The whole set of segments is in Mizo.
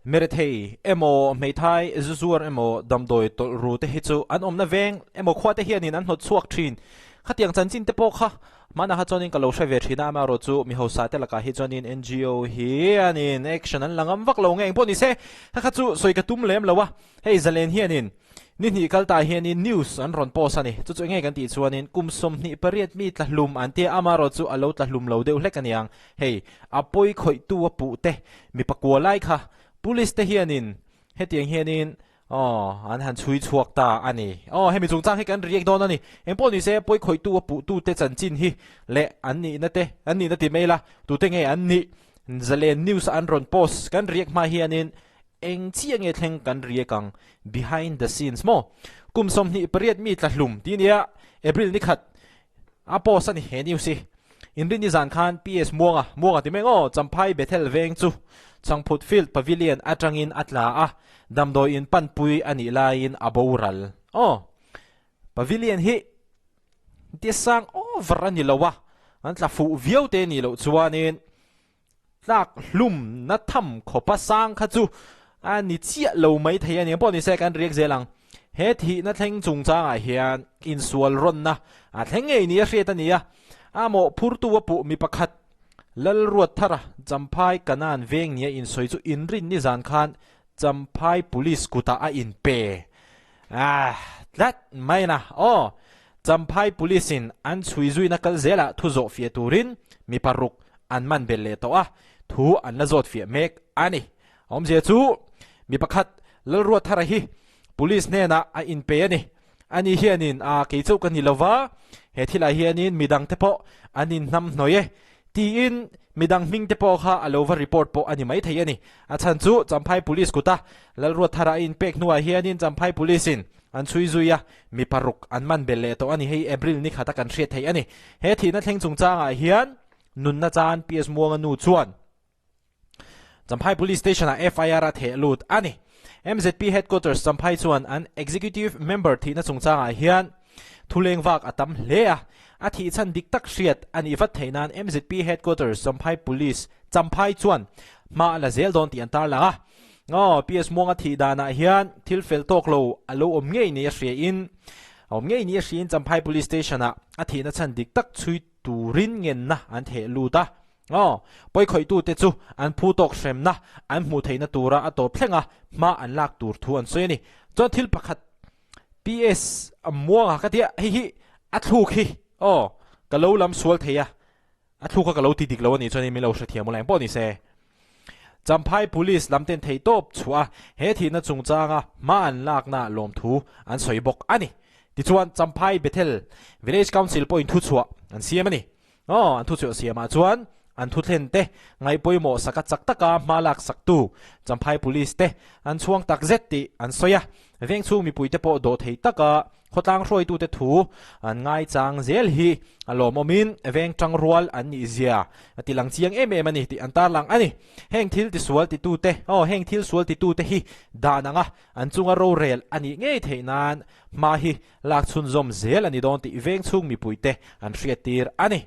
Merethei emaw hmeithai zu zuar emaw damdawi tawlh ru te hi chu an awmna veng emaw khua te hianin an hnawt chhuak thin. Khatiang chanchin te pawh kha hmanah kha chuanin ka lo hre ve thin a, amaherawh chu mi hausa te lakah hi chuanin NGO hianin action an la ngam vak lo nge engpawh ni se kha kha chu sawi ka tum lem lo a, hei zalen hianin ni hnih kal tah hianin news an rawn post a ni. Chu chu enge kan tih chuanin kum 28 mi tla hlum an tia amaherawh chu a lo tla hlum lo deuh hlek aniang. Hei, a pawi khawihtu a puh te, mipa kua lai kha Police te hianin hetiang hianin aw an han chhui chhuak ta a ni. Aw, hemi chungchang hi kan react dawn a ni. Engpawh ni se, pawi khawihtu a puhtu te chanchin hi leh an nihna te, an nihna ti mai ila, tute nge an nih? Zalen News a an rawn post kan react hma hianin eng chiah nge thleng kan react ang? Behind the scenes maw? Kum 28 mi tla hlum ti nia, April nikhat A post a ni he news hi. Inrinni zan khan PS Muanga, Muanga ti mai aw, Champhai Bethel veng chu Changphut Field Pavilion atangin a tla a, damdawi in panpui a nih laiin a boral. Aw, Pavilion hi tia sang over a ni lo a, an tla fuh viau te nih loh chuanin tlak hlum na tham khawpa sang kha chu a ni chiah lo mai thei a ni. Pawh ni se kan riak zel ang. He thihna thleng chungchangah hian insual rawnna a thleng ngei ni a hriat a ni a. A mawhphurtu a puh mi pakhat Lalruatthara Champhai Kanan veng nia insawi chu inrin nizan khan Champhai Police kutah a inpe ah tlat mai na. Aw, Champhai Police in an chhui zuina kal zelah thu zawh fiah turin mi paruk an man belh leh tawh a, thu an la zawt fiah mek a ni. Awmzia chu mi pakhat Lalruatthara hi Police hnenah a inpe a ni. Ani hianin a kei chauh ka ni lova, he thilah hianin midang te pawh an inhnamhnawih e tiin midang hming te pawh kha a lo va report pawh a ni maithei a ni. A chhan chu Champhai Police kuta Lalruatthara a inpek hnuah hianin Champhai Police in an chhui zui a, mi paruk an man belh leh tawh a ni. Hei April ni khata kan hriat theih a ni. He thihna thleng chungchangah hian nunna chan PS Muanga nu chuan Champhai Police Station-ah FIR a theh lut a ni. MZP Headquarters Champhai chuan an Executive Member thihna chungchangah hian thuleng vak a tam hle a, a thih chhan dik tak hriat a nih vat theih nan MZP Headquarters Champhai Police Champhai chuan hma a la zel dawn tih an tarlang a. Aw, PS Muanga thih danah hian thil fel tawk lo a lo awm ngei ni a hriain awm ngei ni a hriain Champhai Police Station-ah a thihna chhan dik tak chhui turin ngenna an theh lut a. Aw, pawikhawih-tute chu an phu tawk hremna an hmuh theihna tura a tawp thleng a, hma an lak tur thu an sawi a ni. Chuan thil pakhat PS Muanga ka tia, hei hi a thluk hi, aw, ka lo lam sual thei a, a thluk kha ka lo ti dik lo a nih chuan min lo hrethiam ula engpawh ni se. Champhai Police lam ten theihtawp chhuah a, he thihna chungchanga hma an lakna lawmthu an sawi bawk a ni. Tichuan Champhai Bethel Village Council pawhin thuchhuah an siam a ni. Aw, an thuchhuah siamah chuan an thuthlen te ngaihpawimawh saka chak taka hma lak saktu Champhai Police te an chhuang tak zet tih an sawi a. Vengchhung mipuite pawh dawhthei taka khawtlang hruaitute thu an ngaichang zel hi a lawmawmin veng tangrual an nih zia a ti lang chiang em em a ni tih an tarlang a ni. Heng thil tisual titute, aw, heng thil sual titute hi dan anga an chunga rorel a nih ngei theih nan hma hi Lak chhunzawm zel a ni dawn tih vengchhung mipuite an hriattir a ni.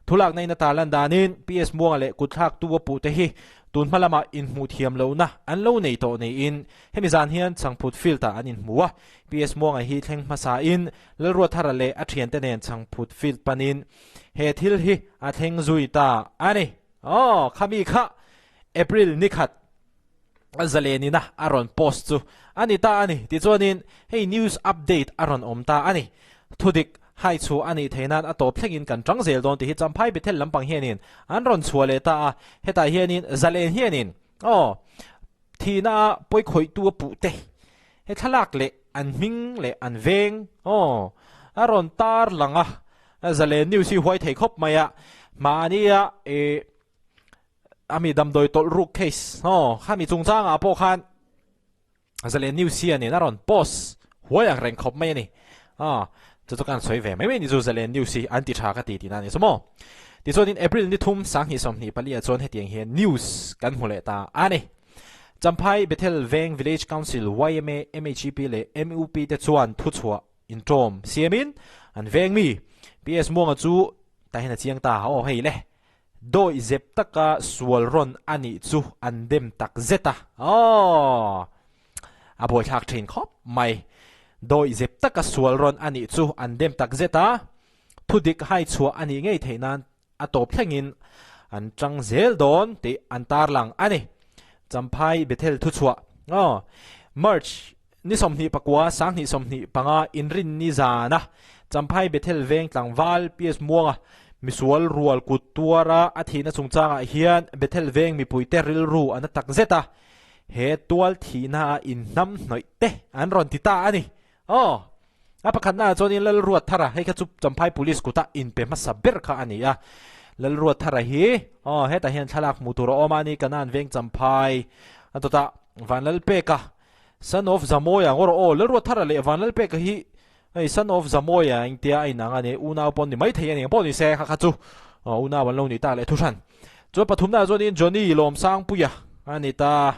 Thulakna in a tarlan danin PS Muanga leh kutthlaktu a puhte hi tun hma lamah inhmuh thiam lohna an lo nei tawh niin hemi zan hian Changphut Field-ah an inhmu a. PS Muanga hi thleng hmasain Lalruathara leh a thiante nen Changphut Field panin he thil hi a thleng zui ta a ni. Aw, khami kha April nikhat. A zalenina a rawn post chu a ni ta a ni. Tichuanin hei news update a rawn awm ta a ni. Thudik hai chhuah a nih theih nan a tawp thlengin kan tang zel dawn tih hi Champhai Bethel lampang hianin an rawn chhuah leh ta a. Hetah hianin zalen hianin aw thihna a pawikhawihtu a puh te he thlalak leh an hming leh an veng aw a rawn tar lang a. Zalen news hi huai thei khawp mai a. Mahnia ih Ami damdawi tawlh ruk case aw khami chungchangah pawh khan Zalen News hianin a rawn post huai ang reng khawp mai a ni. Aw chu chu kan sawi ve mai mai ni chu Zalen News hi an ti tha ka ti tihna a ni chu maw. Tichuanin April ni thum 2024 ah chuan hetiang hian news kan hmu leh ta a ni. Champhai Bethel Veng Village Council yma, MHEP leh MUP te chuan thuchhuah intawm siamin an veng mi PS Muanga chu tah hian a chiang ta aw hei le. Dawih zep taka sual rawn a nih chu an dem tak zet a. Aww! A buaithlak thin khawp mai. Dawih zep taka sual rawn a nih chu an dem tak zet a. Thudik hai chhuah a nih ngei theih nan a tawp thlengin an tang zel dawn tih an tarlang a ni. Champhai Bethel thuchhuah aw March ni 29 2025 inrinni zana Champhai Bethel veng tlangval PS Muanga misual rual kut tuara a thihna chungchangah hian Bethel veng mipuite rilru a na tak zet a, he tual thihna a inhnam hnawih te an rawn ti ta a ni. Aw. A pakhatnaah chuanin Lalruatthara, hei kha chu Champhai Police kuta inpe hmasa ber kha a ni a. Lalruatthara hi, aw, hetah hian thlalak hmuh tur a awm a ni, Kanan veng Champhai a dawtah Vanlalpeka, son of Zamawia ngawr aw, Lalruatthara leh Vanlalpeka hi hei son of Zamawia engtia a inang a ni, unau pawh an ni maithei a ni, engpawh ni se kha kha chu unau an lo nih tak leh thuhran. Chuan pathumnaah chuanin Johnny Lawmsangpuia a ni ta.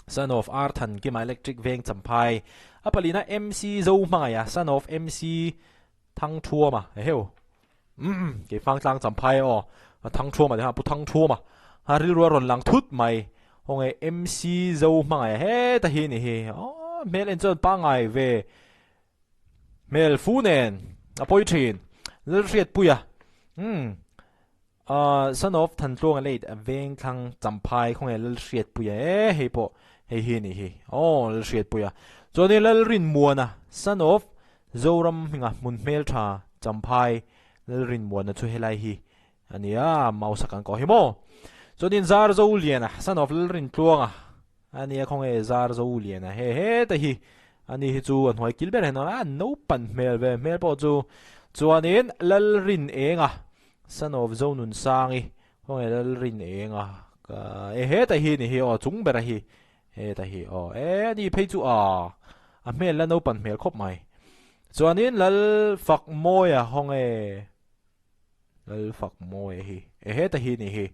Son of R Thankima Electric Veng Champhai a palina MC Zohmangaia Son of MC Thangthuama eheu umm kei Fangtlang Champhai aw Thangthuama te kha Pu Thangthuama a rilru a rawn lang thut mai hawnge MC Zohmangaia heta hi ni hi aw hmel en chuan pangngai ve hmel fu nen a pawi thin Lalhriatpuia umm Ahh son of Thantluanga late Vengthlang Champhai khawnge Lalhriatpuia e hei pawh hei hi anih hi aw Lalhriatpuia chuanin Lalrinmuana son of Zoram hminga hmun hmeltha Champhai Lalrinmuana chu helai hi ania mouse a kan kawh hi maw chuanin Zarzoliana son of Lalrintluanga ania khawnge Zarzoliana he heta hi ani hi chu a hnuai kil ber hian a naupan hmel ve hmel pawh chu chuanin Lalrinenga Son of Zonunsangi khawnge Lalrin eng a ka e heta hi ni hi aw chung bera hi heta hi aw e ani phei chu a a hmel la naupan hmel khawp mai chuanin Lal Fakmawia khawnge Lal Fakmawia hi e heta hi ni hi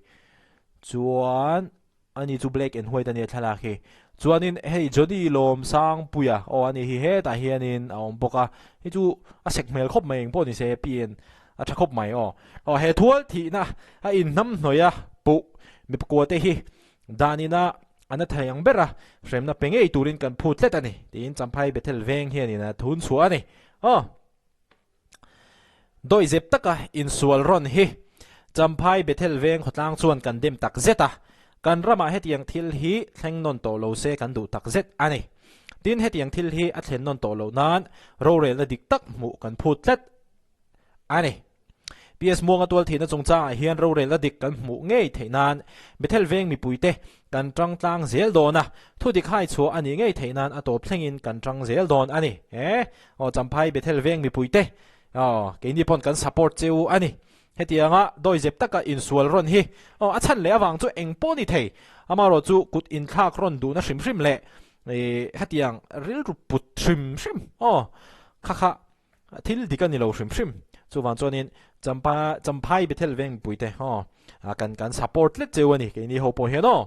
chuan Ani chu black and white ania thlalak hi. Chuanin hei Johnny Lawmsangpuia aw ani hi hetah hianin a awm bawk a. Hei chu a sek hmel khawp mai engpawh ni se pian a tha khawp mai aw. Aw he thual thihna a inhnam hnawih a puh mipakua te hi danina a na thei ang ber a hremna pe ngei turin kan phut tlet a ni tiin Champhai Bethel veng hianin a thun chhuah a ni. Aw. Dawihzep taka insual rawn hi Champhai Bethel veng khawtlang chuan kan dem tak zet a, kan ramah hetiang thil hi thleng nawn tawh lo se kan duh tak zet a ni. Tin, hetiang thil hi a thlen nawn tawh loh nan rorelna dik tak hmuh kan phut tlat a ni. PS Muanga tualthihna chungchangah hian rorelna dik kan hmuh ngei theih nan Bethel veng mipuite kan tang tlang zel dawn a, thu dik hai chhuah a nih ngei theih nan a tawp thlengin kan tang zel dawn a ni. E, aw Champhai Bethel veng mipuite, aw keini pawn kan support che u a ni. Hetianga dawizep taka insual rawn hi, aw a chhan leh avang chu eng pawh ni thei, amaherawh chu kut inthlak rawn duhna hrim hrim leh e hetiang rilru put hrim hrim, aw kha kha Thil dik a ni lo hrim hrim. Chuvang chuanin Champa Champhai Bethel veng mipuite aw kan kan support tlet cheu a ni keini ho pawh hian aw.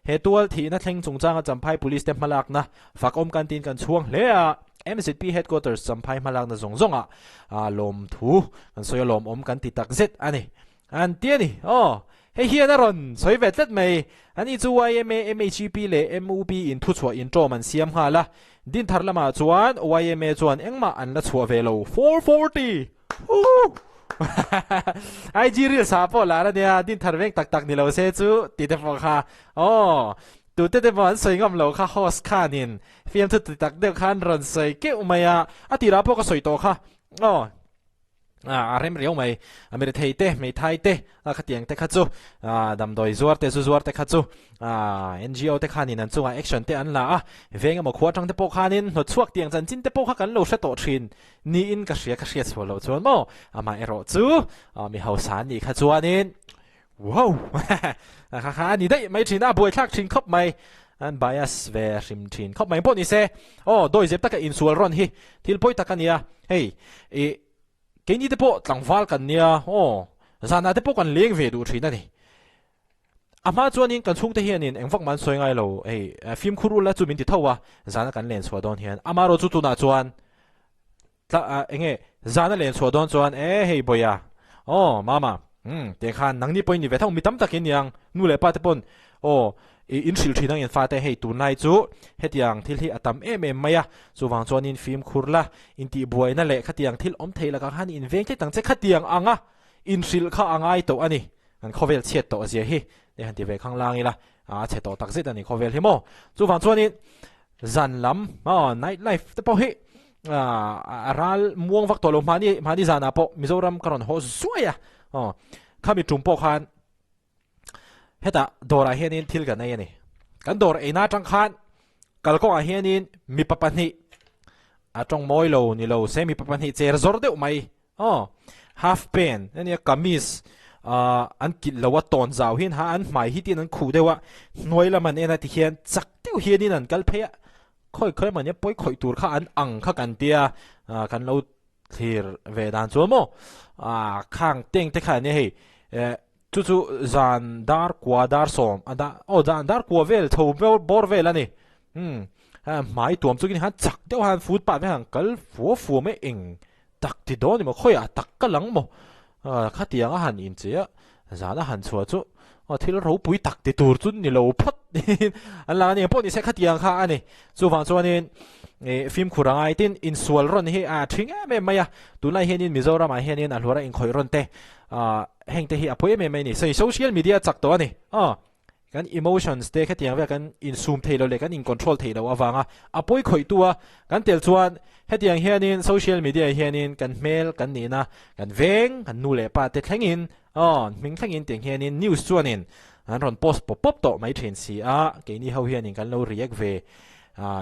He tual thihna thleng chungchanga Champhai Police te hmalakna fakawm kan tiin kan chhuang hle a. MZP Headquarters Champhai hmalakna zawng zawngah lawmthu kan sawi a lawmawm kan ti takzet a ni. An ti a ni. Aw, hei hian a rawn sawi ve tlat mai. Ani chu yma, MHEP leh MUP in thuchhuah intawm an siam nghal a. Dinthar lamah chuan yma chuan engmah an la chhuah ve lo. 440! Huu! IG Reels ah pawh lar a nia, Dinthar veng tak tak ni lo se chu ti te pawh kha. Aw, tute te pawh an sawi ngam lo kha host khanin fiamthu ti tak deuh khan rawn sawi keuh mai a. A tirah pawh ka sawi tawh kha. Aw. A rem riau mai. A mirethei te, hmeithai te, a khatiang te kha chu, damdawi zuar te, zu zuar te kha chu, NGO te khanin an chungah action te an la a, veng emaw khua atang te pawh khanin hnawtchhuak tiang chanchin te pawh kha kan lo hre tawh thin niin ka hria, ka hriat chhuah loh chuan maw? Amaherawh chu mi hausa an nih kha chuanin wow! Kha kha a ni daih mai thin a, a buaithlak thin khawp mai. An bias ve hrim thin khawp mai pawh ni se. Aw, dawizep taka insual rawn hi thil pawi tak a nia. Hei, ih, keini te pawh tlangval kan nia, aw, zanah te pawh kan leng ve duh thin a ni. A hma chuanin kan chhungte hianin eng vak mah an sawi ngai lo, hei, fimkhur ula chu min ti tho a, zana kan len chhuah dawn hian. Amaherawh chu tunah chuan tla, eng nge, zana len chhuah dawn chuan, e, hei Bawia, aw, Mama. Umm tiang khan nangni pawhin ni ve tho mi tam tak in niang nu leh pa te pawn aw i in hrilh thin ang in fate hei tunlai chu hetiang thil hi a tam em em mai a chuvang chuanin fimkhur la intihbuaina leh khatiang thil awm thei lakah khan in veng tlat ang che khatiang anga inhrilh kha a ngai tawh a ni kan khawvel chhiat tawh zia hi te han ti ve khang lang ila a chhe tawh tak zet a ni khawvel hi maw chuvang chuanin zan lam aw night life te pawh hi a ral muang vak tawh lo mahni mahni zanah pawh Mizoram ka rawn haw zuai a aw khami tum pawh khan hetah dawrah hianin thil kan ei a ni kan dawr eina atang khan kalkawngah hianin mipa pahnih a tawng mawi lo ni lo se mipa pahnih cher zawr deuh mai aw half pant ania kamis ah an kilh lo a tawn zau hian ha an hmai hi tin an khuh deuh a hnuai lam an en a tikhian chak deuh hianin an kal phei a Khawi khawi mahni pawi khawih tur kha an ang kha kan tia kan lo thlir ve dan chuan maw khang teng te kha ania hei chu chu zan dar kua dar sawm a da aw zan dar kua vel chho bawr vel a ni umm hmai tuam chu khan chak deuh han footpath vel han kal fua fua mai eng tak ti dawn ni maw khawiah tak ka lang maw khatiang a han inchei a zan a han chhuah chu aw thil ropui tak ti tur chu ni lo phawt an lang a ni pawh ni se khatiang kha a ni chuvang chuanin ih fimkhur a ngai tin insual rawn hi a thing em em mai a tunlai hianin Mizoram ah hianin a hluara inkhawih rawn te ah heng te hi a pawi em em mai a ni social media chak tawh a ni aw. Kan emotions te khatiang vel kan insum thei lo leh kan in control thei lo avanga a pawi khawih tu a kan tel chuan hetiang hianin social media hianin kan hmel kan nihna kan veng kan nu leh pa te thlengin aw hming thlengin tiang hianin news chuanin an rawn post pawp pawp tawh mai thin si a keini ho hianin kan lo react ve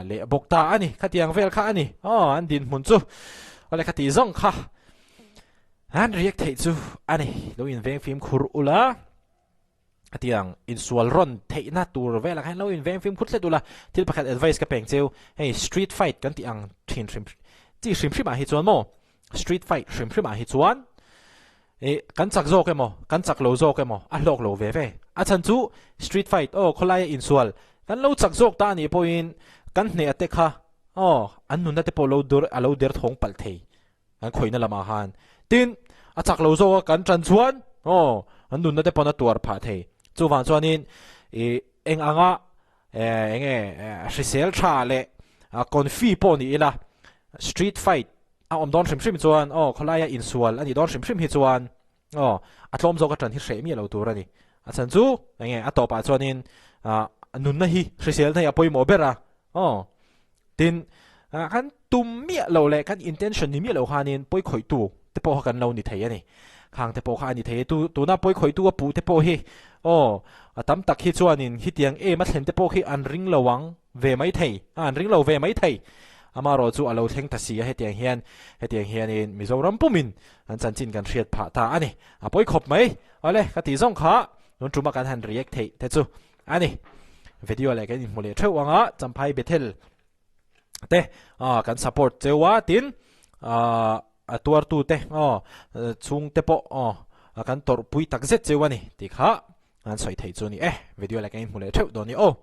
leh bawk ta a ni khatiang vel kha a ni aw an dinhmun chu awle khati zawng kha an react theih chu a ni lo inveng fimkhur ula. Hetiang insual rawn theihna tur velah khan lo inveng fimkhur tlet ula, thil pakhat advice ka peng cheu, hei street fight kan tih ang thin hrim chi hrim hrim ah hi chuan maw, street fight hrim hrim ah hi chuan ih kan chak zawk emaw kan chak lo zawk emaw a hlawk lo ve ve. A chhan chu street fight aw khawlaia insual kan lo chak zawk ta anih pawhin kan hneh ate kha aw an nunna te pawh lo dur a lo der thawng palh thei. Kan khawihna lamah khan tin a chak lo zawk a kan tan chuan aw an nunna te pawn a tuar phah thei. Chuvang chuanin ih eng anga eh eng nge hrisel tha leh confi pawh ni ila street fight a awm dawn hrim hrim chuan aw khawlaia insual a nih dawn hrim hrim hi chuan aw a tlawm zawk a tan hi hreh miah lo tur a ni. A chhan chu eng nge a tawpah chuanin ah nunna hi hriselna hi a pawimawh ber a aw. Tin, kan tum miah lo leh kan intention ni miah lo khanin pawi khawihtu te pawh kha kan lo ni thei a ni. Khang te pawh kha a ni thei a, tu tuna pawi khawihtu a puh te pawh hi aw a tam tak hi chuanin hitiang em a thlen te pawh khi an ring lo ang ve mai thei, an ring lo ve mai thei. Amaherawh chu a lo thleng ta si a hetiang hian hetiang hianin Mizoram pumin an chanchin kan hriat phah ta a ni. A pawi khawp mai. Awle, ka tih zawng kha tun tuma kan han react theih te chu. A ni. Video leh kan inhmu leh theuh anga Champhai Bethel te kan support cheu a tin a tuartu te chhung te pawh kan tawrhpui tak zet cheu a ni tih kha an sawi theih chu a ni e. Video leh kan inhmu leh theuh dawn ni aw.